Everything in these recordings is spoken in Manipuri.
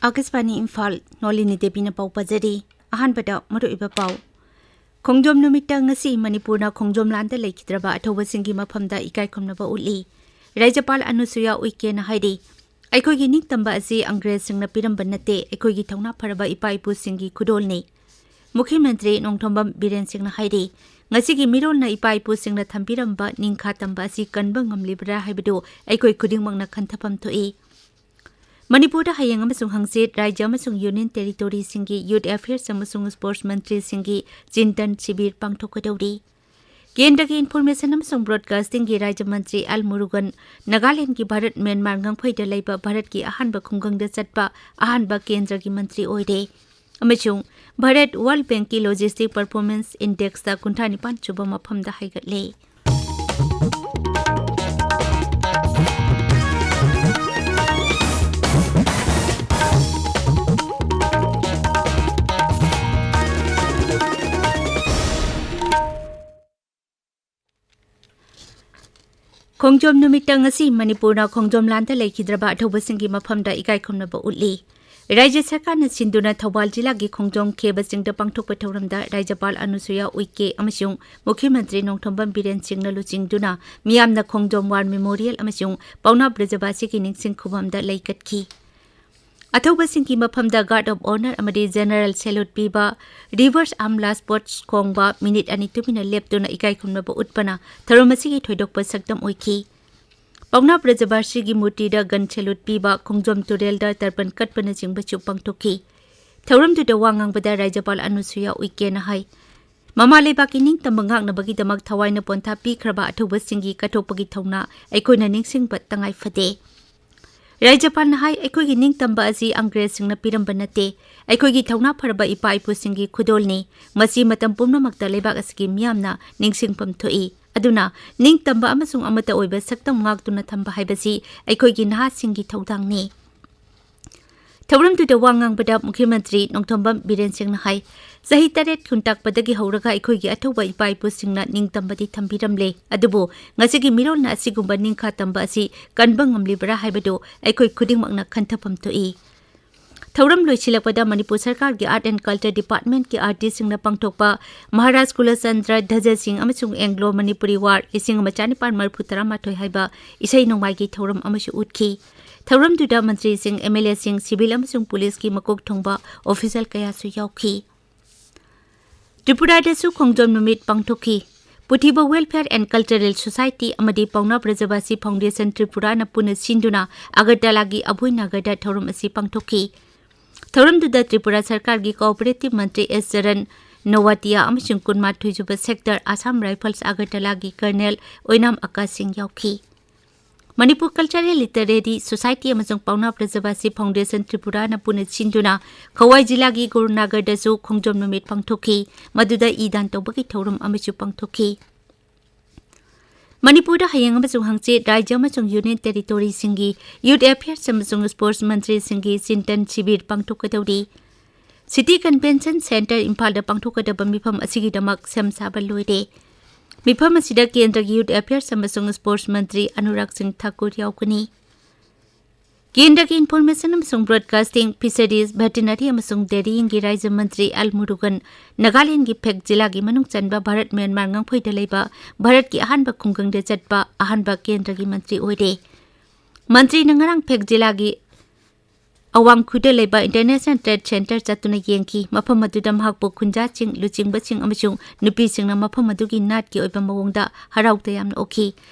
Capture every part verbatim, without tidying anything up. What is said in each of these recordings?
ꯑꯥꯀꯥꯁꯕꯥꯅꯤ ꯏꯝꯐꯥꯜ, ꯅꯣꯂꯤꯅꯤ ꯗꯦꯕꯤꯅ ꯄꯥꯎ ꯄꯥꯖꯔꯤ꯫ ꯑꯍꯥꯟꯕꯗ ꯃꯔꯨꯑꯣꯏꯕ ꯄꯥꯎ꯫ ꯈꯣꯡꯖꯣꯝ ꯅꯨꯃꯤꯠꯇ ꯉꯁꯤ ꯃꯅꯤꯄꯨꯔꯅ ꯈꯣꯡꯖꯣꯝ ꯂꯥꯟꯗ ꯂꯩꯈꯤꯗ꯭ꯔꯕ ꯑꯊꯧꯕꯁꯤꯡꯒꯤ ꯃꯐꯝꯗ ꯏꯀꯥꯏꯈꯨꯝꯅꯕ ꯎꯠꯂꯤ꯫ ꯔꯥꯖ꯭ꯌꯄꯥꯜ ꯑꯅꯨꯁꯨꯌꯥ ꯎꯏꯀꯦꯅ ꯍꯥꯏꯔꯤ, "ꯑꯩꯈꯣꯏꯒꯤ ꯅꯤꯡꯇꯝꯕ ꯑꯁꯤ ꯑꯪꯒ꯭ꯔꯦꯖꯁꯤꯡꯅ ꯄꯤꯔꯝꯕ ꯅꯠꯇꯦ, ꯑꯩꯈꯣꯏꯒꯤ ꯊꯧꯅꯥ ꯐꯔꯕ ꯏꯄꯥ ꯏꯄꯨꯁꯤꯡꯒꯤ ꯈꯨꯗꯣꯜꯅꯤ"꯫ ꯃꯨꯈ꯭ꯌ ꯃꯟꯇ꯭ꯔꯤ ꯅꯣꯡꯊꯣꯝꯕꯝ ꯕꯤꯔꯦꯟ ꯁꯤꯡꯅ ꯍꯥꯏꯔꯤ, "ꯉꯁꯤꯒꯤ ꯃꯤꯔꯣꯜꯅ ꯏꯄꯥ ꯏꯄꯨꯁꯤꯡꯅ ꯊꯝꯕꯤꯔꯝꯕ ꯅꯤꯡꯈꯥ ꯇꯝꯕ ꯑꯁꯤ ꯀꯟꯕ ꯉꯝꯂꯤꯕ꯭ꯔꯥ ꯍꯥꯏꯕꯗꯨ ꯑꯩꯈꯣꯏ ꯈꯨꯗꯤꯡꯃꯛꯅ ꯈꯟꯊꯐꯝ ꯊꯣꯛꯏ"꯫ ꯃꯅꯤꯄꯨꯔꯗ ꯍꯌꯦꯡ ꯑꯃꯁꯨꯡ ꯍꯪꯆꯤꯠ ꯔꯥꯖ꯭ꯌ ꯑꯃꯁꯨꯡ ꯌꯨꯅꯤꯌꯟ ꯇꯦꯔꯤꯇꯣꯔꯤꯁꯤꯡꯒꯤ ꯌꯨꯊ ꯑꯦꯐꯤꯌꯔꯁ ꯑꯃꯁꯨꯡ ꯁ꯭ꯄꯣꯔꯠꯁ ꯃꯟꯇ꯭ꯔꯤꯁꯤꯡꯒꯤ ꯆꯤꯟꯇꯟ ꯁꯤꯕꯤꯔ ꯄꯥꯡꯊꯣꯛꯀꯗꯧꯔꯤ꯫ ꯀꯦꯟꯗ꯭ꯔꯒꯤ ꯏꯟꯐꯣꯔꯃꯦꯁꯟ ꯑꯃꯁꯨꯡ ꯕ꯭ꯔꯣꯗꯀꯥꯁꯇꯤꯡꯒꯤ ꯔꯥꯖ꯭ꯌ ꯃꯟꯇ꯭ꯔꯤ ꯑꯦꯜ ꯃꯨꯔꯨꯒꯟ ꯅꯥꯒꯥꯂꯦꯟꯗꯒꯤ ꯚꯥꯔꯠ ꯃ꯭ꯌꯥꯟꯃꯥꯔ ꯉꯝꯈꯩꯗ ꯂꯩꯕ ꯚꯥꯔꯠꯀꯤ ꯑꯍꯥꯟꯕ ꯈꯨꯡꯒꯪꯗ ꯆꯠꯄ ꯑꯍꯥꯟꯕ ꯀꯦꯟꯗ꯭ꯔꯒꯤ ꯃꯟꯇ꯭ꯔꯤ ꯑꯣꯏꯔꯦ꯫ ꯑꯃꯁꯨꯡ ꯚꯥꯔꯠ ꯋꯥꯔꯜꯗ ꯕꯦꯡꯛꯀꯤ ꯂꯣꯖꯤꯁꯇꯤꯛ ꯄꯔꯐꯣꯔꯃꯦꯟꯁ ꯏꯟꯗꯦꯛꯁꯇ ꯀꯨꯟꯊ꯭ꯔꯥ ꯅꯤꯄꯥꯟ ꯁꯨꯕ ꯃꯐꯝꯗ ꯍꯥꯏꯒꯠꯂꯦ꯫ ꯈꯣꯡꯖꯣꯝ ꯅꯨꯃꯤꯠꯇ ꯉꯁꯤ ꯃꯅꯤꯄꯨꯔꯅ ꯈꯣꯡꯖꯣꯝ ꯂꯥꯟꯗ ꯂꯩꯈꯤꯗ꯭ꯔꯕ ꯑꯊꯧꯕꯁꯤꯡꯒꯤ ꯃꯐꯝꯗ ꯏꯀꯥꯏ ꯈꯨꯝꯅꯕ ꯎꯠꯂꯤ꯫ ꯔꯥꯖ꯭ꯌ ꯁꯔꯀꯥꯔꯅ ꯁꯤꯟꯗꯨꯅ ꯊꯧꯕꯥꯜ ꯖꯤꯂꯥꯒꯤ ꯈꯣꯡꯖꯣꯝ ꯈꯦꯕ ꯆꯤꯡꯗ ꯄꯥꯡꯊꯣꯛꯄ ꯊꯧꯔꯝꯗ ꯔꯥꯖ꯭ꯌꯄꯥꯜ ꯑꯅꯨꯁꯨꯌꯥ ꯎꯏꯀꯦ ꯑꯃꯁꯨꯡ ꯃꯨꯈ꯭ꯌ ꯃꯟꯇ꯭ꯔꯤ ꯅꯣꯡꯊꯣꯝꯕꯝ ꯕꯤꯔꯦꯟ ꯁꯤꯡꯅ ꯂꯨꯆꯤꯡꯗꯨꯅ ꯃꯤꯌꯥꯝꯅ ꯈꯣꯡꯖꯣꯝ ꯋꯥꯔ ꯃꯦꯃꯣꯔꯤꯌꯦꯜ ꯑꯃꯁꯨꯡ ꯄꯥꯎꯅꯥ ꯕ꯭ꯔꯖꯕꯥꯁꯤꯒꯤ ꯅꯤꯡꯁꯤꯡ ꯈꯨꯕꯝꯗ ꯂꯩ ꯀꯠꯈꯤ꯫ ꯑꯊꯧꯕꯁꯤꯡꯒꯤ ꯃꯐꯝꯗ guard of honour ꯑꯃꯗꯤ general salute ꯄꯤꯕ, reverse arm blast ꯄꯣꯠꯁ ꯈꯣꯡꯕ, ꯃꯤꯅꯤꯠ ꯑꯅꯤ ꯇꯨꯃꯤꯟꯅ ꯂꯦꯞꯇꯨꯅ ꯏꯀꯥꯏ ꯈꯨꯝꯅꯕ ꯎꯠꯄꯅ ꯊꯧꯔꯝ ꯑꯁꯤꯒꯤ ꯊꯣꯏꯗꯣꯛꯄ ꯁꯛꯇꯝ ꯑꯣꯏꯈꯤ꯫ ꯄꯥꯎꯅꯥ ꯕ꯭ꯔꯖꯕꯥꯁꯤꯒꯤ ꯃꯨꯔꯇꯤꯗ gun salute ꯄꯤꯕ, ꯈꯣꯡꯖꯣꯝ ꯇꯨꯔꯦꯜꯗ ꯇꯔꯄꯟ ꯀꯠꯄꯅꯆꯤꯡꯕꯁꯨ ꯄꯥꯡꯊꯣꯛꯈꯤ꯫ ꯊꯧꯔꯝꯗꯨꯗ ꯋꯥ ꯉꯥꯡꯕꯗ ꯔꯥꯖ꯭ꯌꯄꯥꯜ ꯑꯅꯨꯁꯨꯌꯥ ꯎꯏꯀꯦꯅ ꯍꯥꯏ, ꯃꯃꯥ ꯂꯩꯕꯥꯛꯀꯤ ꯅꯤꯡꯇꯝꯕ ꯉꯥꯛꯅꯕꯒꯤꯗꯃꯛ ꯊꯋꯥꯏꯅ ꯄꯣꯟꯊꯥ ꯄꯤꯈ꯭ꯔꯕ ꯑꯊꯧꯕꯁꯤꯡꯒꯤ ꯀꯠꯊꯣꯛꯄꯒꯤ ꯊꯧꯅꯥ ꯑꯩꯈꯣꯏꯅ ꯅꯤꯡꯁꯤꯡꯕ ꯇꯉꯥꯏ ꯐꯗꯦ꯫ ꯔꯥꯖ꯭ꯌꯄꯥꯜꯅ ꯍꯥꯏ, ꯑꯩꯈꯣꯏꯒꯤ ꯅꯤꯡꯇꯝꯕ ꯑꯁꯤ ꯑꯪꯒ꯭ꯔꯦꯖꯁꯤꯡꯅ ꯄꯤꯔꯝꯕ ꯅꯠꯇꯦ, ꯑꯩꯈꯣꯏꯒꯤ ꯊꯧꯅꯥ ꯐꯔꯕ ꯏꯄꯥ ꯏꯄꯨꯁꯤꯡꯒꯤ ꯈꯨꯗꯣꯜꯅꯤ꯫ ꯃꯁꯤ ꯃꯇꯝ ꯄꯨꯝꯅꯃꯛꯇ ꯂꯩꯕꯥꯛ ꯑꯁꯤꯒꯤ ꯃꯤꯌꯥꯝꯅ ꯅꯤꯡꯁꯤꯡꯐꯝ ꯊꯣꯛꯏ꯫ ꯑꯗꯨꯅ ꯅꯤꯡꯇꯝꯕ ꯑꯃꯁꯨꯡ ꯑꯃꯠꯇ ꯑꯣꯏꯕ ꯁꯛꯇꯝ ꯉꯥꯛꯇꯨꯅ ꯊꯝꯕ ꯍꯥꯏꯕꯁꯤ ꯑꯩꯈꯣꯏꯒꯤ ꯅꯍꯥꯁꯤꯡꯒꯤ ꯊꯧꯗꯥꯡꯅꯤ꯫ ꯊꯧꯔꯝꯗꯨꯗ ꯋꯥ ꯉꯥꯡꯕꯗ ꯃꯨꯈ꯭ꯌ ꯃꯟꯇ꯭ꯔꯤ ꯅꯣꯡꯊꯣꯝꯕꯝ ꯕꯤꯔꯦꯟ ꯁꯤꯡꯅ ꯍꯥꯏ, ꯆꯍꯤ ꯇꯔꯦꯠ ꯈꯨꯟꯇꯥꯛꯄꯗꯒꯤ ꯍꯧꯔꯒ ꯑꯩꯈꯣꯏꯒꯤ ꯑꯊꯧꯕ ꯏꯄꯥ ꯏꯄꯨꯁꯤꯡꯅ ꯅꯤꯡꯇꯝꯕꯗꯤ ꯊꯝꯕꯤꯔꯝꯂꯦ, ꯑꯗꯨꯕꯨ ꯉꯁꯤꯒꯤ ꯃꯤꯔꯣꯜꯅ ꯑꯁꯤꯒꯨꯝꯕ ꯅꯤꯡꯈꯥ ꯇꯝꯕ ꯑꯁꯤ ꯀꯟꯕ ꯉꯝꯂꯤꯕ꯭ꯔꯥ ꯍꯥꯏꯕꯗꯨ ꯑꯩꯈꯣꯏ ꯈꯨꯗꯤꯡꯃꯛꯅ ꯈꯟꯊꯐꯝ ꯊꯣꯛꯏ꯫ ꯊꯧꯔꯝ ꯂꯣꯏꯁꯤꯜꯂꯛꯄꯗ ꯃꯅꯤꯄꯨꯔ ꯁꯔꯀꯥꯔꯒꯤ Art and Culture Department ꯀꯤ artist ꯁꯤꯡꯅ ꯄꯥꯡꯊꯣꯛꯄ ꯃꯍꯥꯔꯥꯖ ꯀꯨꯂꯆꯟꯗ꯭ꯔ ꯙꯖ ꯁꯤꯡ ꯑꯃꯁꯨꯡ ꯑꯦꯡꯒ꯭ꯂꯣ ꯃꯅꯤꯄꯨꯔꯤ ꯋꯥꯔ ꯂꯤꯁꯤꯡ ꯑꯃ ꯆꯥꯅꯤꯄꯥꯟ ꯃꯔꯤꯐꯨ ꯇꯔꯥꯃꯥꯊꯣꯏ ꯍꯥꯏꯕ ꯏꯁꯩ ꯅꯣꯡꯃꯥꯏꯒꯤ ꯊꯧꯔꯝ ꯑꯃꯁꯨ ꯎꯠꯈꯤ꯫ ꯊꯧꯔꯝꯗꯨꯗ ꯃꯟꯇ꯭ꯔꯤꯁꯤꯡ, MLA ꯁꯤꯡ, civil ꯑꯃꯁꯨꯡ ꯄꯨꯂꯤꯁꯀꯤ ꯃꯀꯣꯛ ꯊꯣꯡꯕ official ꯀꯌꯥꯁꯨ ꯌꯥꯎꯈꯤ꯫ ꯇ꯭ꯔꯤꯄꯨꯔꯥꯗꯁꯨ ꯈꯣꯡꯖꯣꯝ ꯅꯨꯃꯤꯠ ꯄꯥꯡꯊꯣꯛꯈꯤ꯫ ꯄꯨꯊꯤꯕ Welfare and Cultural Society ꯑꯃꯗꯤ ꯄꯥꯎꯅꯥ ꯕ꯭ꯔꯖꯕꯥꯁꯤ Foundation ꯇ꯭ꯔꯤꯄꯨꯔꯥꯅ ꯄꯨꯟꯅ ꯁꯤꯟꯗꯨꯅ ꯑꯒꯔꯇꯂꯥꯒꯤ ꯑꯚꯣꯏ ꯅꯒꯔꯗ ꯊꯧꯔꯝ ꯑꯁꯤ ꯄꯥꯡꯊꯣꯛꯈꯤ꯫ ꯊꯧꯔꯝꯗꯨꯗ ꯇ꯭ꯔꯤꯄꯨꯔꯥ ꯁꯔꯀꯥꯔꯒꯤ Cooperative ꯃꯟꯇ꯭ꯔꯤ ꯑꯦꯁ ꯆꯔꯟ ꯅꯣꯋꯥꯇꯤꯌꯥ ꯑꯃꯁꯨꯡ ꯀꯨꯟꯃꯥꯊꯣꯏ ꯁꯨꯕ Sector Assam Rifles ꯑꯒꯔꯇꯂꯥꯒꯤ Colonel ꯑꯣꯏꯅꯥꯝ ꯑꯀꯥꯁ ꯁꯤꯡ ꯌꯥꯎꯈꯤ꯫ ꯃꯅꯤꯄꯨꯔ Cultural Literary Society ꯑꯃꯁꯨꯡ ꯄꯥꯎꯅꯥ ꯕ꯭ꯔꯖꯕꯥꯁꯤ Foundation ꯇ꯭ꯔꯤꯄꯨꯔꯥꯅ ꯄꯨꯟꯅ ꯁꯤꯟꯗꯨꯅ ꯈꯋꯥꯏ ꯖꯤꯂꯥꯒꯤ ꯒꯨꯔꯨꯅꯥꯒꯔꯗꯁꯨ ꯈꯣꯡꯖꯣꯝ ꯅꯨꯃꯤꯠ ꯄꯥꯡꯊꯣꯛꯈꯤ꯫ ꯃꯗꯨꯗ ꯏ ꯗꯥꯟ ꯇꯧꯕꯒꯤ ꯊꯧꯔꯝ ꯑꯃꯁꯨ ꯄꯥꯡꯊꯣꯛꯈꯤ꯫ ꯃꯅꯤꯄꯨꯔꯗ ꯍꯌꯦꯡ ꯑꯃꯁꯨꯡ ꯍꯪꯆꯤꯠ ꯔꯥꯖ꯭ꯌ ꯑꯃꯁꯨꯡ Union Territory ꯁꯤꯡꯒꯤ Youth Affairs ꯑꯃꯁꯨꯡ Sports ꯃꯟꯇ꯭ꯔꯤꯁꯤꯡꯒꯤ ꯆꯤꯟꯇꯟ ꯁꯤꯕꯤꯔ ꯄꯥꯡꯊꯣꯛꯀꯗꯧꯔꯤ꯫ City Convention Centre ꯏꯝꯐꯥꯜꯗ ꯄꯥꯡꯊꯣꯛꯀꯗꯕ ꯃꯤꯐꯝ ꯑꯁꯤꯒꯤꯗꯃꯛ ꯁꯦꯝ ꯁꯥꯕ ꯂꯣꯏꯔꯦ꯫ ꯃꯤꯐꯝ ꯑꯁꯤꯗ ꯀꯦꯟꯗ꯭ꯔꯒꯤ Youth Affairs ꯑꯃꯁꯨꯡ Sports ꯃꯟꯇ꯭ꯔꯤ ꯑꯅꯨꯔꯥꯒ ꯁꯤꯡ ꯊꯥꯀꯨꯔ ꯌꯥꯎꯒꯅꯤ꯫ ꯀꯦꯟꯗ꯭ꯔꯒꯤ Information ꯑꯃꯁꯨꯡ Broadcasting, Fisheries, Veterinary ꯑꯃꯁꯨꯡ Dairying ꯒꯤ ꯔꯥꯖ꯭ꯌ ꯃꯟꯇ꯭ꯔꯤ ꯑꯦꯜ ꯃꯨꯔꯨꯒꯟ ꯅꯥꯒꯥꯂꯦꯟꯗꯒꯤ ꯐꯦꯛ ꯖꯤꯂꯥꯒꯤ ꯃꯅꯨꯡ ꯆꯟꯕ ꯚꯥꯔꯠ ꯃ꯭ꯌꯥꯟꯃꯥꯔ ꯉꯝꯈꯩꯗ ꯂꯩꯕ ꯚꯥꯔꯠꯀꯤ ꯑꯍꯥꯟꯕ ꯈꯨꯡꯒꯪꯗ ꯆꯠꯄ ꯑꯍꯥꯟꯕ ꯀꯦꯟꯗ꯭ꯔꯒꯤ ꯃꯟꯇ꯭ꯔꯤ ꯑꯣꯏꯔꯦ꯫ ꯃꯟꯇ꯭ꯔꯤꯅ ꯉꯔꯥꯡ ꯐꯦꯛ ꯖꯤꯂꯥꯒꯤ ꯑꯋꯥꯡꯈꯨꯗ ꯂꯩꯕ International Trade Centre ꯆꯠꯇꯨꯅ ꯌꯦꯡꯈꯤ꯫ ꯃꯐꯝ ꯑꯗꯨꯗ ꯃꯍꯥꯛꯄꯨ ꯈꯨꯟꯖꯥꯁꯤꯡ, ꯂꯨꯆꯤꯡꯕꯁꯤꯡ ꯑꯃꯁꯨꯡ ꯅꯨꯄꯤꯁꯤꯡꯅ ꯃꯐꯝ ꯑꯗꯨꯒꯤ ꯅꯥꯠꯀꯤ ꯑꯣꯏꯕ ꯃꯑꯣꯡꯗ ꯍꯔꯥꯎ ꯇꯌꯥꯝꯅ ꯑꯣꯛꯈꯤ꯫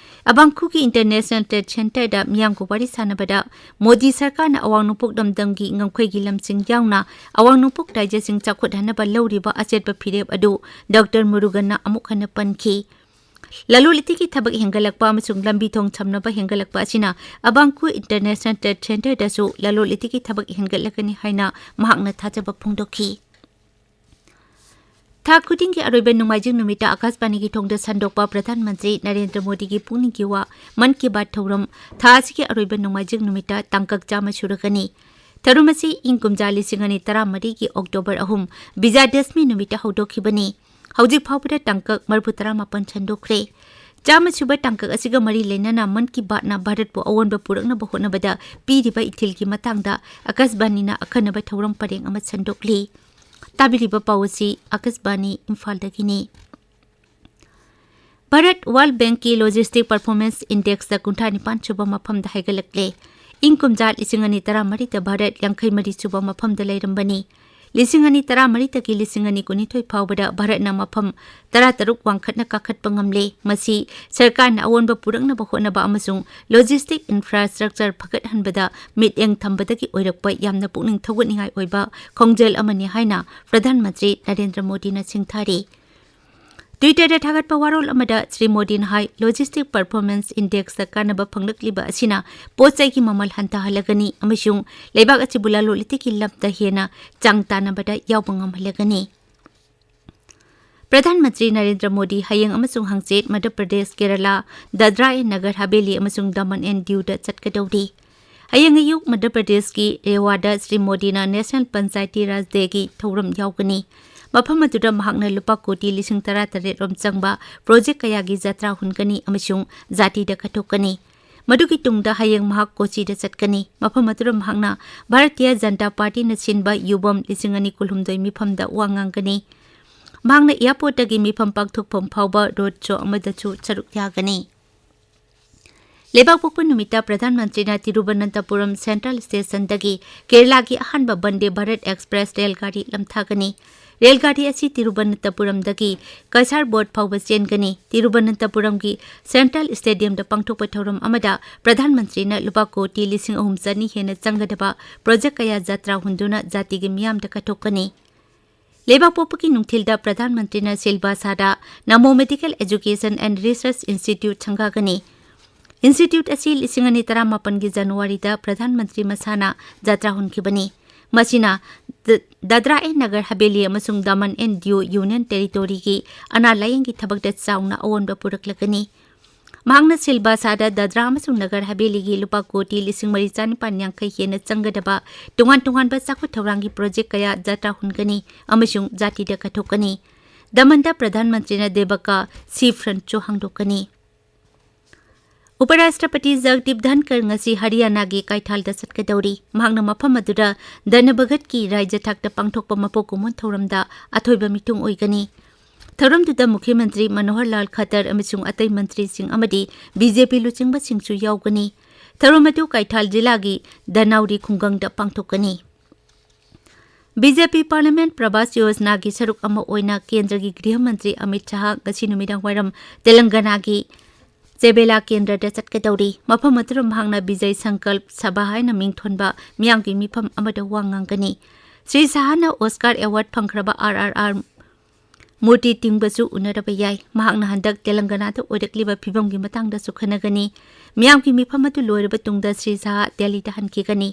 ꯑꯕꯥꯡꯈꯨꯒꯤ International Trade Centre ꯗ ꯃꯤꯌꯥꯝꯒ ꯋꯥꯔꯤ ꯁꯥꯟꯅꯕꯗ ꯃꯣꯗꯤ ꯁꯔꯀꯥꯔꯅ ꯑꯋꯥꯡ ꯅꯣꯡꯄꯣꯛ ꯂꯝꯗꯝꯒꯤ ꯉꯝꯈꯩꯒꯤ ꯂꯝꯁꯤꯡ ꯌꯥꯎꯅ ꯑꯋꯥꯡ ꯅꯣꯡꯄꯣꯛ ꯔꯥꯖ꯭ꯌꯁꯤꯡ ꯆꯥꯎꯈꯠꯍꯟꯅꯕ ꯂꯧꯔꯤꯕ ꯑꯆꯦꯠꯄ ꯐꯤꯔꯦꯞ ꯑꯗꯨ ꯗꯣꯛꯇꯔ ꯃꯨꯔꯨꯒꯟꯅ ꯑꯃꯨꯛ ꯍꯟꯅ ꯄꯟꯈꯤ꯫ ꯂꯂꯣꯟ ꯏꯇꯤꯛꯀꯤ ꯊꯕꯛ ꯍꯦꯟꯒꯠꯂꯛꯄ ꯑꯃꯁꯨꯡ ꯂꯝꯕꯤ ꯊꯣꯡ ꯁꯝꯅꯕ ꯍꯦꯟꯒꯠꯂꯛꯄ ꯑꯁꯤꯅ ꯑꯕꯥꯡꯈꯨ International Trade Centre ꯗꯁꯨ ꯂꯂꯣꯟ ꯏꯇꯤꯛꯀꯤ ꯊꯕꯛ ꯍꯦꯟꯒꯠꯂꯛꯀꯅꯤ ꯍꯥꯏꯅ ꯃꯍꯥꯛꯅ ꯊꯥꯖꯕ ꯐꯣꯡꯗꯣꯛꯈꯤ꯫ ꯊꯥ ꯈꯨꯗꯤꯡꯒꯤ ꯑꯔꯣꯏꯕ ꯅꯣꯡꯃꯥꯏꯖꯤꯡ ꯅꯨꯃꯤꯠꯇ ꯑꯥꯀꯥꯁꯕꯥꯅꯤꯒꯤ ꯊꯣꯡꯗ ꯁꯟꯗꯣꯛꯄ ꯄ꯭ꯔꯙꯥꯟ ꯃꯟꯇ꯭ꯔꯤ ꯅꯔꯦꯟꯗ꯭ꯔ ꯃꯣꯗꯤꯒꯤ ꯄꯨꯛꯅꯤꯡꯒꯤ ꯋꯥ ꯃꯟ ꯀꯤ ꯕꯥꯠ ꯊꯧꯔꯝ ꯊꯥ ꯑꯁꯤꯒꯤ ꯑꯔꯣꯏꯕ ꯅꯣꯡꯃꯥꯏꯖꯤꯡ ꯅꯨꯃꯤꯠꯇ ꯇꯥꯡꯀꯛ ꯆꯥꯝꯃ ꯁꯨꯔꯒꯅꯤ꯫ ꯊꯧꯔꯝ ꯑꯁꯤ ꯏꯪ ꯀꯨꯝꯖꯥ ꯂꯤꯁꯤꯡ ꯑꯅꯤ ꯇꯔꯥꯃꯔꯤꯒꯤ October ꯑꯍꯨꯝ, ꯕꯤꯖꯌꯗꯁꯃꯤ ꯅꯨꯃꯤꯠꯇ ꯍꯧꯗꯣꯛꯈꯤꯕꯅꯤ꯫ ꯍꯧꯖꯤꯛ ꯐꯥꯎꯕꯗ ꯇꯥꯡꯀꯛ ꯃꯔꯤꯐꯨ ꯇꯔꯥꯃꯥꯄꯟ ꯁꯟꯗꯣꯛꯈ꯭ꯔꯦ꯫ ꯆꯥꯝꯃ ꯁꯨꯕ ꯇꯥꯡꯀꯛ ꯑꯁꯤꯒ ꯃꯔꯤ ꯂꯩꯅꯅ ꯃꯟ ꯀꯤ ꯕꯥꯠꯅ ꯚꯥꯔꯠꯄꯨ ꯑꯑꯣꯟꯕ ꯄꯨꯔꯛꯅꯕ ꯍꯣꯠꯅꯕꯗ ꯄꯤꯔꯤꯕ ꯏꯊꯤꯜꯒꯤ ꯃꯇꯥꯡꯗ ꯑꯀꯥꯁꯕꯥꯅꯤꯅ ꯑꯈꯟꯅꯕ ꯊꯧꯔꯝ ꯄꯔꯦꯡ ꯑꯃ ꯁꯟꯗꯣꯛꯂꯤ꯫ ꯇꯥꯕꯤꯔꯤꯕ ꯄꯥꯎ ꯑꯁꯤ ꯑꯀꯥꯁꯕꯥꯅꯤ ꯏꯝꯐꯥꯜꯗꯒꯤꯅꯤ꯫ ꯚꯥꯔꯠ ꯋꯥꯔꯜꯗ ꯕꯦꯡꯛꯀꯤ ꯂꯣꯖꯤꯁꯇꯤꯛ ꯄꯔꯐꯣꯔꯃꯦꯟꯁ ꯏꯟꯗꯦꯛꯁꯇ ꯀꯨꯟꯊ꯭ꯔꯥ ꯅꯤꯄꯥꯟ ꯁꯨꯕ ꯃꯐꯝꯗ ꯍꯥꯏꯒꯠꯂꯛꯂꯦ꯫ ꯏꯪ ꯀꯨꯝꯖꯥ ꯂꯤꯁꯤꯡ ꯑꯅꯤ ꯇꯔꯥꯃꯔꯤꯗ ꯚꯥꯔꯠ ꯌꯥꯡꯈꯩ ꯃꯔꯤ ꯁꯨꯕ ꯃꯐꯝꯗ ꯂꯩꯔꯝꯕꯅꯤ꯫ ꯂꯤꯁꯤꯡ ꯑꯅꯤ ꯇꯔꯥꯃꯔꯤꯗꯒꯤ ꯂꯤꯁꯤꯡ ꯑꯅꯤ ꯀꯨꯟꯅꯤꯊꯣꯏ ꯐꯥꯎꯕꯗ ꯚꯥꯔꯠꯅ ꯃꯐꯝ ꯇꯔꯥꯇꯔꯨꯛ ꯋꯥꯡꯈꯠꯅ ꯀꯥꯈꯠꯄ ꯉꯝꯂꯦ꯫ ꯃꯁꯤ ꯁꯔꯀꯥꯔꯅ ꯑꯑꯣꯟꯕ ꯄꯨꯔꯛꯅꯕ ꯍꯣꯠꯅꯕ ꯑꯃꯁꯨꯡ ꯂꯣꯖꯤꯁꯇꯤꯛ ꯏꯟꯐ꯭ꯔꯥꯁ꯭ꯇ꯭ꯔꯛꯆꯔ ꯐꯒꯠꯍꯟꯕꯗ ꯃꯤꯠꯌꯦꯡ ꯊꯝꯕꯗꯒꯤ ꯑꯣꯏꯔꯛꯄ ꯌꯥꯝꯅ ꯄꯨꯛꯅꯤꯡ ꯊꯧꯒꯠꯅꯤꯡꯉꯥꯏ ꯑꯣꯏꯕ ꯈꯣꯡꯖꯦꯜ ꯑꯃꯅꯤ ꯍꯥꯏꯅ ꯄ꯭ꯔꯙꯥꯟ ꯃꯟꯇ꯭ꯔꯤ ꯅꯔꯦꯟꯗ꯭ꯔ ꯃꯣꯗꯤꯅ ꯁꯤꯡꯊꯥꯔꯤ꯫ Twitter-ꯗ ꯊꯥꯒꯠꯄ ꯋꯥꯔꯣꯜ ꯑꯃꯗ ꯁ꯭ꯔꯤ ꯃꯣꯗꯤꯅ ꯍꯥꯏ, ꯂꯣꯖꯤꯁꯇꯤꯛ ꯄꯔꯐꯣꯔꯃꯦꯟꯁ ꯏꯟꯗꯦꯛꯁꯇ ꯀꯥꯟꯅꯕ ꯐꯪꯂꯛꯂꯤꯕ ꯑꯁꯤꯅ ꯄꯣꯠ ꯆꯩꯒꯤ ꯃꯃꯜ ꯍꯟꯊꯍꯜꯂꯒꯅꯤ ꯑꯃꯁꯨꯡ ꯂꯩꯕꯥꯛ ꯑꯁꯤꯕꯨ ꯂꯂꯣꯟ ꯏꯇꯤꯛꯀꯤ ꯂꯝꯗ ꯍꯦꯟꯅ ꯆꯥꯡ ꯇꯥꯟꯅꯕꯗ ꯌꯥꯎꯕ ꯉꯝꯍꯜꯂꯒꯅꯤ꯫ ꯄ꯭ꯔꯙꯥꯟ ꯃꯟꯇ꯭ꯔꯤ ꯅꯔꯦꯟꯗ꯭ꯔ ꯃꯣꯗꯤ ꯍꯌꯦꯡ ꯑꯃꯁꯨꯡ ꯍꯪꯆꯤꯠ ꯃꯙ꯭ꯌ ꯄ꯭ꯔꯗꯦꯁ, ꯀꯦꯔꯂꯥ, ꯗꯥꯗ꯭ꯔꯥ ꯑꯦꯟ ꯅꯒꯔ ꯍꯥꯕꯦꯂꯤ ꯑꯃꯁꯨꯡ ꯗꯃꯟ ꯑꯦꯟ ꯗꯤꯎꯗ ꯆꯠꯀꯗꯧꯔꯤ꯫ ꯍꯌꯦꯡ ꯑꯌꯨꯛ ꯃꯙ꯭ꯌ ꯄ꯭ꯔꯗꯦꯁꯀꯤ ꯔꯦꯋꯥꯗ ꯁ꯭ꯔꯤ ꯃꯣꯗꯤꯅ ꯅꯦꯁꯅꯦꯜ ꯄꯟꯆꯥꯌꯇꯤ ꯔꯥꯖ ꯗꯦꯒꯤ ꯊꯧꯔꯝ ꯌꯥꯎꯒꯅꯤ꯫ ꯃꯐꯝ ꯑꯗꯨꯗ ꯃꯍꯥꯛꯅ ꯂꯨꯄꯥ ꯀꯣꯇꯤ ꯂꯤꯁꯤꯡ ꯇꯔꯥꯇꯔꯦꯠ ꯔꯣꯝ ꯆꯪꯕ ꯄ꯭ꯔꯣꯖꯦꯛ ꯀꯌꯥꯒꯤ ꯖꯇ꯭ꯔꯥ ꯍꯨꯟꯒꯅꯤ ꯑꯃꯁꯨꯡ ꯖꯥꯇꯤꯗ ꯀꯠꯊꯣꯛꯀꯅꯤ꯫ ꯃꯗꯨꯒꯤ ꯇꯨꯡꯗ ꯍꯌꯦꯡ ꯃꯍꯥꯛ ꯀꯣꯆꯤꯗ ꯆꯠꯀꯅꯤ꯫ ꯃꯐꯝ ꯑꯗꯨꯗ ꯃꯍꯥꯛꯅ ꯚꯥꯔꯇꯤꯌ ꯖꯅꯇꯥ ꯄꯥꯔꯇꯤꯅ ꯁꯤꯟꯕ ꯌꯨꯕꯝ ꯂꯤꯁꯤꯡ ꯑꯅꯤ ꯀꯨꯟꯍꯨꯝꯗꯣꯏ ꯃꯤꯐꯝꯗ ꯋꯥ ꯉꯥꯡꯒꯅꯤ꯫ ꯃꯍꯥꯛꯅ ꯑꯦꯌꯔꯄꯣꯔꯠꯇꯒꯤ ꯃꯤꯐꯝ ꯄꯥꯡꯊꯣꯛꯐꯝ ꯐꯥꯎꯕ ꯔꯣꯗ ꯁꯣ ꯑꯃꯗꯁꯨ ꯁꯔꯨꯛ ꯌꯥꯒꯅꯤ꯫ ꯂꯩꯕꯥꯛꯄꯣꯛꯄ ꯅꯨꯃꯤꯠꯇ ꯄ꯭ꯔꯙꯥꯟ ꯃꯟꯇ꯭ꯔꯤꯅ ꯇꯤꯔꯨꯕꯅꯟꯇꯄꯨꯔꯝ ꯁꯦꯟꯇ꯭ꯔꯦꯜ ꯁ꯭ꯇꯦꯁꯟꯗꯒꯤ ꯀꯦꯔꯂꯥꯒꯤ ꯑꯍꯥꯟꯕ ꯕꯟꯗꯦ ꯚꯥꯔꯠ ꯑꯦꯛꯁꯄ꯭ꯔꯦꯁ ꯔꯦꯜ ꯒꯥꯔꯤ ꯂꯝꯊꯥꯒꯅꯤ꯫ ꯔꯦꯜ ꯒꯥꯔꯤ ꯑꯁꯤ ꯇꯤꯔꯨꯕꯅꯟꯇꯄꯨꯔꯝꯗꯒꯤ ꯀꯁꯥꯔꯕꯣꯠ ꯐꯥꯎꯕ ꯆꯦꯟꯒꯅꯤ꯫ ꯇꯤꯔꯨꯕꯅꯟꯇꯄꯨꯔꯝꯒꯤ ꯁꯦꯟꯇ꯭ꯔꯦꯜ ꯁ꯭ꯇꯦꯗꯤꯌꯝꯗ ꯄꯥꯡꯊꯣꯛꯄ ꯊꯧꯔꯝ ꯑꯃꯗ ꯄ꯭ꯔꯙꯥꯟ ꯃꯟꯇ꯭ꯔꯤꯅ ꯂꯨꯄꯥ ꯀꯣꯇꯤ ꯂꯤꯁꯤꯡ ꯑꯍꯨꯝ ꯆꯅꯤ ꯍꯦꯟꯅ ꯆꯪꯒꯗꯕ ꯄ꯭ꯔꯣꯖꯦꯛ ꯀꯌꯥ ꯖꯇ꯭ꯔꯥ ꯍꯨꯟꯗꯨꯅ ꯖꯥꯇꯤꯒꯤ ꯃꯤꯌꯥꯝꯗ ꯀꯠꯊꯣꯛꯀꯅꯤ꯫ ꯂꯩꯕꯥꯛꯄꯣꯛꯄꯒꯤ ꯅꯨꯡꯊꯤꯜꯗ ꯄ꯭ꯔꯙꯥꯟ ꯃꯟꯇ꯭ꯔꯤꯅ ꯁꯤꯜꯕꯥꯁꯥꯗ Namo medical education and research institute ꯁꯪꯒꯥꯒꯅꯤ꯫ ꯏꯟꯁꯇꯤꯇ꯭ꯌꯨꯠ ꯑꯁꯤ ꯂꯤꯁꯤꯡ ꯑꯅꯤ ꯇꯔꯥꯃꯥꯄꯟꯒꯤ ꯖꯅꯋꯥꯔꯤꯗ ꯄ꯭ꯔꯙꯥꯟ ꯃꯟꯇ꯭ꯔꯤ ꯃꯁꯥꯅ ꯖꯇ꯭ꯔꯥ ꯍꯨꯟꯈꯤꯕꯅꯤ꯫ ꯃꯁꯤꯅ ꯗ-, ꯗꯥꯗ꯭ꯔꯥ ꯑꯦꯟ ꯅꯒꯔ ꯍꯕꯦꯂꯤ ꯑꯃꯁꯨꯡ ꯗꯃꯟ ꯑꯦꯟ ꯗꯤꯎ ꯌꯨꯅꯤꯌꯟ ꯇꯦꯔꯤꯇꯣꯔꯤꯒꯤ ꯑꯅꯥ ꯂꯥꯌꯦꯡꯒꯤ ꯊꯕꯛꯇ ꯆꯥꯎꯅ ꯑꯑꯣꯟꯕ ꯄꯨꯔꯛꯂꯒꯅꯤ꯫ ꯃꯍꯥꯛꯅ ꯁꯤꯜꯕꯥꯁꯥꯗ ꯗꯥꯗ꯭ꯔꯥ ꯑꯃꯁꯨꯡ ꯅꯒꯔ ꯍꯕꯦꯂꯤꯒꯤ ꯂꯨꯄꯥ ꯀꯣꯇꯤ ꯂꯤꯁꯤꯡ ꯃꯔꯤ ꯆꯥꯅꯤꯄꯥꯟ ꯌꯥꯡꯈꯩ ꯍꯦꯟꯅ ꯆꯪꯒꯗꯕ ꯇꯣꯉꯥꯟ ꯇꯣꯉꯥꯟꯕ ꯆꯥꯎꯈꯠ ꯊꯧꯔꯥꯡꯒꯤ ꯄ꯭ꯔꯣꯖꯦꯛ ꯀꯌꯥ ꯖꯇ꯭ꯔꯥ ꯍꯨꯟꯒꯅꯤ ꯑꯃꯁꯨꯡ ꯖꯥꯇꯤꯗ ꯀꯠꯊꯣꯛꯀꯅꯤ꯫ ꯗꯃꯟꯗ ꯄ꯭ꯔꯙꯥꯟ ꯃꯟꯇ꯭ꯔꯤꯅ ꯗꯦꯕꯀꯥ ꯁꯤ ꯐ꯭ꯔꯟꯠꯁꯨ ꯍꯥꯡꯗꯣꯛꯀꯅꯤ꯫ ꯎꯄꯔꯥꯁꯇ꯭ꯔꯄꯇꯤ ꯖꯒꯗꯤꯞ ꯙꯟꯀꯔ ꯉꯁꯤ ꯍꯔꯤꯌꯥꯅꯥꯒꯤ ꯀꯥꯏꯊꯥꯜꯗ ꯆꯠꯀꯗꯧꯔꯤ꯫ ꯃꯍꯥꯛꯅ ꯃꯐꯝ ꯑꯗꯨꯗ ꯗꯅꯕꯒꯠꯀꯤ ꯔꯥꯖ꯭ꯌ ꯊꯥꯛꯇ ꯄꯥꯡꯊꯣꯛꯄ ꯃꯄꯣꯛ ꯀꯨꯝꯑꯣꯟ ꯊꯧꯔꯝꯗ ꯑꯊꯣꯏꯕ ꯃꯤꯊꯨꯡ ꯑꯣꯏꯒꯅꯤ꯫ ꯊꯧꯔꯝꯗꯨꯗ ꯃꯨꯈ꯭ꯌ ꯃꯟꯇ꯭ꯔꯤ ꯃꯅꯣꯍꯔ ꯂꯥꯜ ꯈꯠꯇꯔ ꯑꯃꯁꯨꯡ ꯑꯇꯩ ꯃꯟꯇ꯭ꯔꯤꯁꯤꯡ ꯑꯃꯗꯤ ꯕꯤ ꯖꯦ ꯄꯤ ꯂꯨꯆꯤꯡꯕꯁꯤꯡꯁꯨ ꯌꯥꯎꯒꯅꯤ꯫ ꯊꯧꯔꯝ ꯑꯗꯨ ꯀꯩꯊꯥꯜ ꯖꯤꯂꯥꯒꯤ ꯗꯅꯥꯎꯔꯤ ꯈꯨꯡꯒꯪꯗ ꯄꯥꯡꯊꯣꯛꯀꯅꯤ꯫ ꯕꯤ ꯖꯦ ꯄꯤ ꯄꯥꯔꯂꯤꯌꯥꯃꯦꯟꯠ ꯄ꯭ꯔꯕꯥꯁ ꯌꯣꯖꯅꯥꯒꯤ ꯁꯔꯨꯛ ꯑꯃ ꯑꯣꯏꯅ ꯀꯦꯟꯗ꯭ꯔꯒꯤ ꯒ꯭ꯔꯤꯍ ꯃꯟꯇ꯭ꯔꯤ ꯑꯃꯤꯠ ꯁꯥꯍ ꯉꯁꯤ ꯅꯨꯃꯤꯗꯥꯡ ꯋꯥꯏꯔꯝ ꯇꯦꯂꯪꯒꯅꯥꯒꯤ ꯆꯦꯕꯦꯂꯥ ꯀꯦꯟꯗ꯭ꯔꯗ ꯆꯠꯀꯗꯧꯔꯤ꯫ ꯃꯐꯝ ꯑꯗꯨꯗ ꯃꯍꯥꯛꯅ ꯕꯤꯖꯌ ꯁꯪꯀꯜꯞ ꯁꯚꯥ ꯍꯥꯏꯅ ꯃꯤꯡꯊꯣꯟꯕ ꯃꯤꯌꯥꯝꯒꯤ ꯃꯤꯐꯝ ꯑꯃꯗ ꯋꯥ ꯉꯥꯡꯒꯅꯤ꯫ ꯁ꯭ꯔꯤ ꯁꯥꯍꯅ ꯑꯣꯁꯀꯥꯔ ꯑꯦꯋꯥꯔꯗ ꯐꯪꯈ꯭ꯔꯕ ꯑꯥꯔ ꯑꯥꯔ ꯑꯥꯔ ꯃꯨꯔꯇꯤ ꯇꯤꯡꯕꯁꯨ ꯎꯅꯔꯕ ꯌꯥꯏ꯫ ꯃꯍꯥꯛꯅ ꯍꯟꯗꯛ ꯇꯦꯂꯪꯒꯅꯥꯗ ꯑꯣꯏꯔꯛꯂꯤꯕ ꯐꯤꯕꯝꯒꯤ ꯃꯇꯥꯡꯗꯁꯨ ꯈꯟꯅꯒꯅꯤ꯫ ꯃꯤꯌꯥꯝꯒꯤ ꯃꯤꯐꯝ ꯑꯗꯨ ꯂꯣꯏꯔꯕ ꯇꯨꯡꯗ ꯁ꯭ꯔꯤ ꯁꯥꯍ ꯗꯦꯜꯂꯤꯗ ꯍꯟꯈꯤꯒꯅꯤ꯫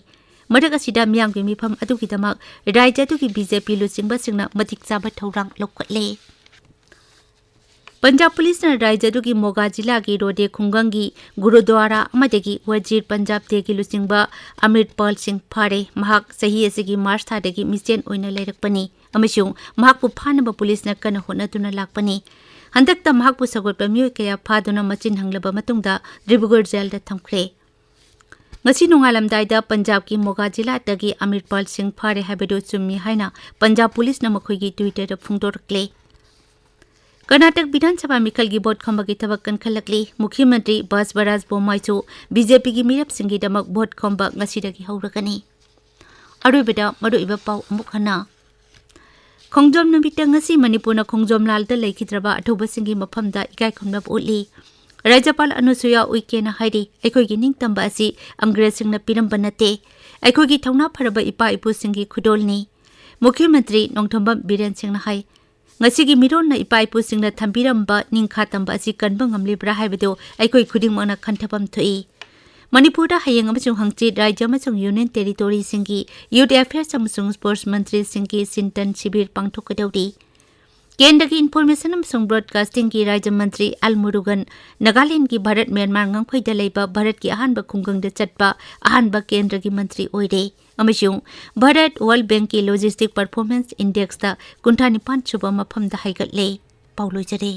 ꯃꯔꯛ ꯑꯁꯤꯗ ꯃꯤꯌꯥꯝꯒꯤ ꯃꯤꯐꯝ ꯑꯗꯨꯒꯤꯗꯃꯛ ꯔꯥꯖ꯭ꯌ ꯑꯗꯨꯒꯤ ꯕꯤ ꯖꯦ ꯄꯤ ꯂꯨꯆꯤꯡꯕꯁꯤꯡꯅ ꯃꯇꯤꯛ ꯆꯥꯕ ꯊꯧꯔꯥꯡ ꯂꯧꯈꯠꯂꯦ꯫ ꯄꯟꯖꯥꯕ ꯄꯨꯂꯤꯁꯅ ꯔꯥꯖ꯭ꯌ ꯑꯗꯨꯒꯤ ꯃꯣꯒꯥ ꯖꯤꯂꯥꯒꯤ ꯔꯣꯗꯦ ꯈꯨꯡꯒꯪꯒꯤ ꯒꯨꯔꯨꯗ꯭ꯋꯥꯔꯥ ꯑꯃꯗꯒꯤ ꯋꯖꯤꯔ ꯄꯟꯖꯥꯕ ꯗꯦꯒꯤ ꯂꯨꯆꯤꯡꯕ ꯑꯃ꯭ꯔꯤꯠꯄꯥꯜ ꯁꯤꯡ ꯐꯥꯔꯦ꯫ ꯃꯍꯥꯛ ꯆꯍꯤ ꯑꯁꯤꯒꯤ ꯃꯥꯔꯆ ꯊꯥꯗꯒꯤ ꯃꯤꯆꯦꯟ ꯑꯣꯏꯅ ꯂꯩꯔꯛꯄꯅꯤ ꯑꯃꯁꯨꯡ ꯃꯍꯥꯛꯄꯨ ꯐꯥꯅꯕ ꯄꯨꯂꯤꯁꯅ ꯀꯟꯅ ꯍꯣꯠꯅꯗꯨꯅ ꯂꯥꯛꯄꯅꯤ꯫ ꯍꯟꯗꯛꯇ ꯃꯍꯥꯛꯄꯨ ꯁꯧꯒꯠꯄ ꯃꯤꯑꯣꯏ ꯀꯌꯥ ꯐꯥꯗꯨꯅ ꯃꯆꯤꯟ ꯍꯪꯂꯕ ꯃꯇꯨꯡꯗ ꯗꯤꯕ꯭ꯔꯨꯒꯔ ꯖꯦꯜꯗ ꯊꯝꯈ꯭ꯔꯦ꯫ ꯉꯁꯤ ꯅꯣꯡꯉꯥꯜꯂꯝꯗꯥꯏꯗ ꯄꯟꯖꯥꯕꯀꯤ ꯃꯣꯒꯥ ꯖꯤꯂꯥꯗꯒꯤ ꯑꯃ꯭ꯔꯤꯠꯄꯥꯜ ꯁꯤꯡ ꯐꯥꯔꯦ ꯍꯥꯏꯕꯗꯨ ꯆꯨꯝꯃꯤ ꯍꯥꯏꯅ ꯄꯟꯖꯥꯕ ꯄꯨꯂꯤꯁꯅ ꯃꯈꯣꯏꯒꯤ Twitter-ꯗ ꯐꯣꯡꯗꯣꯔꯛꯂꯦ꯫ ꯀꯔꯅꯥꯇꯛ ꯕꯤꯙꯥꯟ ꯁꯚꯥ ꯃꯤꯈꯜꯒꯤ ꯚꯣꯠ ꯈꯣꯝꯕꯒꯤ ꯊꯕꯛ ꯀꯟꯈꯠꯂꯛꯂꯤ꯫ ꯃꯨꯈ꯭ꯌ ꯃꯟꯇ꯭ꯔꯤ ꯕꯁꯕꯔꯥꯖ ꯕꯣꯝꯃꯥꯏꯁꯨ ꯕꯤ ꯖꯦ ꯄꯤꯒꯤ ꯃꯤꯔꯦꯞꯁꯤꯡꯒꯤꯗꯃꯛ ꯚꯣꯠ ꯈꯣꯝꯕ ꯉꯁꯤꯗꯒꯤ ꯍꯧꯔꯒꯅꯤ꯫ ꯑꯔꯣꯏꯕꯗ ꯃꯔꯨꯑꯣꯏꯕ ꯄꯥꯎ ꯑꯃꯨꯛ ꯍꯟꯅ꯫ ꯈꯣꯡꯖꯣꯝ ꯅꯨꯃꯤꯠꯇ ꯉꯁꯤ ꯃꯅꯤꯄꯨꯔꯅ ꯈꯣꯡꯖꯣꯝ ꯂꯥꯜꯗ ꯂꯩꯈꯤꯗ꯭ꯔꯕ ꯑꯊꯧꯕꯁꯤꯡꯒꯤ ꯃꯐꯝꯗ ꯏꯀꯥꯏ ꯈꯨꯝꯅꯕ ꯎꯠꯂꯤ꯫ ꯔꯥꯖ꯭ꯌꯄꯥꯜ ꯑꯅꯨꯁꯨꯌꯥ ꯎꯏꯀꯦꯅ ꯍꯥꯏꯔꯤ, ꯑꯩꯈꯣꯏꯒꯤ ꯅꯤꯡꯇꯝꯕ ꯑꯁꯤ ꯑꯪꯒ꯭ꯔꯦꯖꯁꯤꯡꯅ ꯄꯤꯔꯝꯕ ꯅꯠꯇꯦ, ꯑꯩꯈꯣꯏꯒꯤ ꯊꯧꯅꯥ ꯐꯔꯕ ꯏꯄꯥ ꯏꯄꯨꯁꯤꯡꯒꯤ ꯈꯨꯗꯣꯜꯅꯤ꯫ ꯃꯨꯈ꯭ꯌ ꯃꯟꯇ꯭ꯔꯤ ꯅꯣꯡꯊꯣꯝꯕꯝ ꯕꯤꯔꯦꯟ ꯁꯤꯡꯅ ꯍꯥꯏ, ꯉꯁꯤꯒꯤ ꯃꯤꯔꯣꯟꯅ ꯏꯄꯥ ꯏꯄꯨꯁꯤꯡꯅ ꯊꯝꯕꯤꯔꯝꯕ ꯅꯤꯡꯈꯥ ꯇꯝꯕ ꯑꯁꯤ ꯀꯟꯕ ꯉꯝꯂꯤꯕ꯭ꯔꯥ ꯍꯥꯏꯕꯗꯨ ꯑꯩꯈꯣꯏ ꯈꯨꯗꯤꯡꯃꯛꯅ ꯈꯟꯊꯐꯝ ꯊꯣꯛꯏ꯫ ꯃꯅꯤꯄꯨꯔꯗ ꯍꯌꯦꯡ ꯑꯃꯁꯨꯡ ꯍꯪꯆꯤꯠ ꯔꯥꯖ꯭ꯌ ꯑꯃꯁꯨꯡ ꯌꯨꯅꯤꯌꯟ ꯇꯦꯔꯤꯇꯣꯔꯤꯁꯤꯡꯒꯤ ꯌꯨꯊ ꯑꯦꯐꯤꯌꯔꯁ ꯑꯃꯁꯨꯡ ꯁ꯭ꯄꯣꯔꯠꯁ ꯃꯟꯇ꯭ꯔꯤꯁꯤꯡꯒꯤ ꯆꯤꯟꯇꯟ ꯁꯤꯕꯤꯔ ꯄꯥꯡꯊꯣꯛꯀꯗꯧꯔꯤ꯫ ꯀꯦꯟꯗ꯭ꯔꯒꯤ ꯏꯟꯐꯣꯔꯃꯦꯁꯟ ꯑꯃꯁꯨꯡ ꯕ꯭ꯔꯣꯗꯀꯥꯁꯇꯤꯡꯒꯤ ꯔꯥꯖ꯭ꯌ ꯃꯟꯇ꯭ꯔꯤ ꯑꯦꯜ ꯃꯨꯔꯨꯒꯟ ꯅꯥꯒꯥꯂꯦꯟꯗꯒꯤ ꯚꯥꯔꯠ ꯃ꯭ꯌꯥꯟꯃꯥꯔ ꯉꯝꯈꯩꯗ ꯂꯩꯕ ꯚꯥꯔꯠꯀꯤ ꯑꯍꯥꯟꯕ ꯈꯨꯡꯒꯪꯗ ꯆꯠꯄ ꯑꯍꯥꯟꯕ ꯀꯦꯟꯗ꯭ꯔꯒꯤ ꯃꯟꯇ꯭ꯔꯤ ꯑꯣꯏꯔꯦ ꯑꯃꯁꯨꯡ ꯚꯥꯔꯠ ꯋꯥꯔꯜꯗ ꯕꯦꯡꯛꯀꯤ ꯂꯣꯖꯤꯁꯇꯤꯛ ꯄꯔꯐꯣꯔꯃꯦꯟꯁ ꯏꯟꯗꯦꯛꯁꯇ ꯀꯨꯟꯊ꯭ꯔꯥ ꯅꯤꯄꯥꯟ ꯁꯨꯕ ꯃꯐꯝꯗ ꯍꯥꯏꯒꯠꯂꯦ꯫ ꯄꯥꯎ ꯂꯣꯏꯖꯔꯦ꯫